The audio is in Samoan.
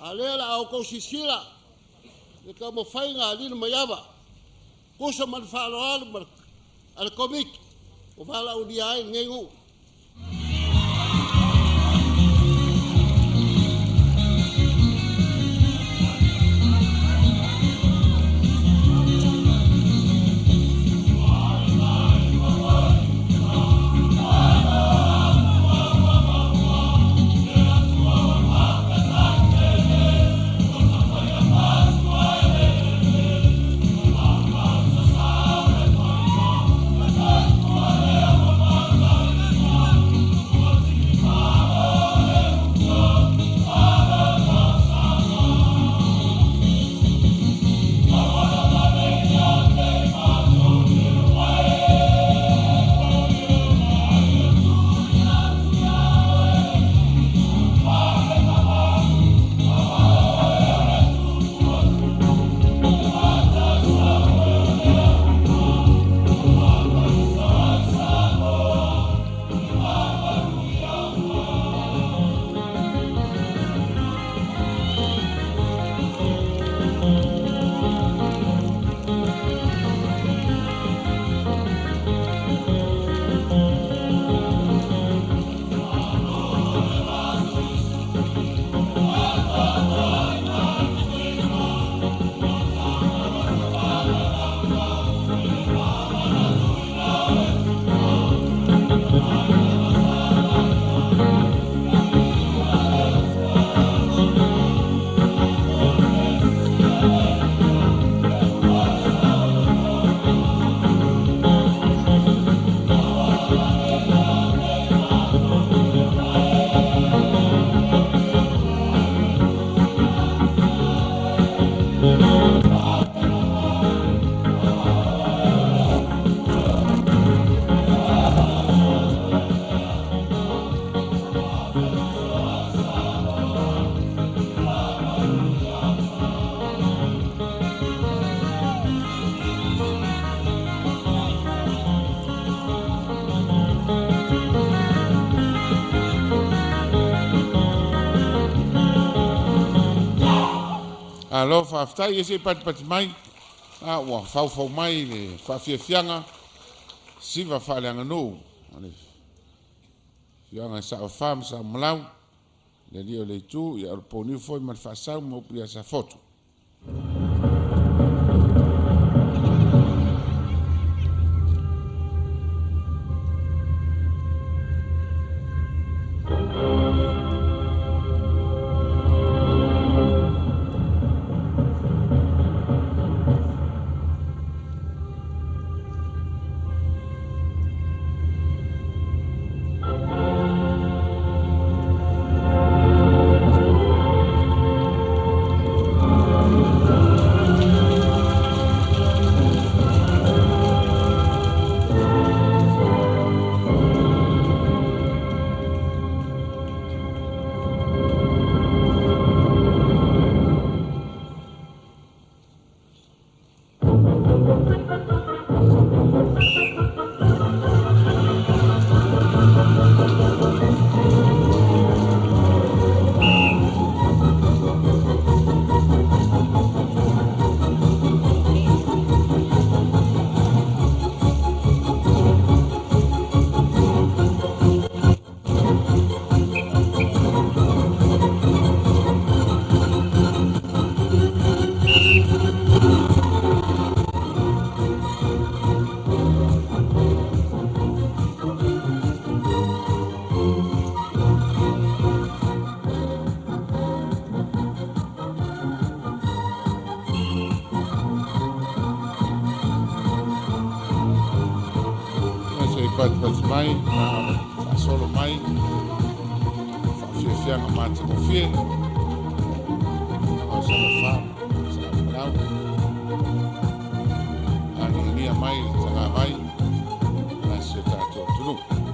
A lea la au kou sisila le ka mo fainga lina mai ava. Kusa ma le faaaloalo ma le Komiti o valaaulia ai lenei nuu. Alo faafetai e se i patipati mai a ua faufau mai le faafiafiaga siva faaleaganuu a le afioaga Sa'ofa ma Sa'omalau, le alii o le itu ia o le Poniu foi ma le Faasau ma upu ia Safotu. Se i patipati mai faasolo mai faafiafiaga matagofie o Sa'ofa Sa'omalau agiagia mai le tagavai a si o tatou atunuu.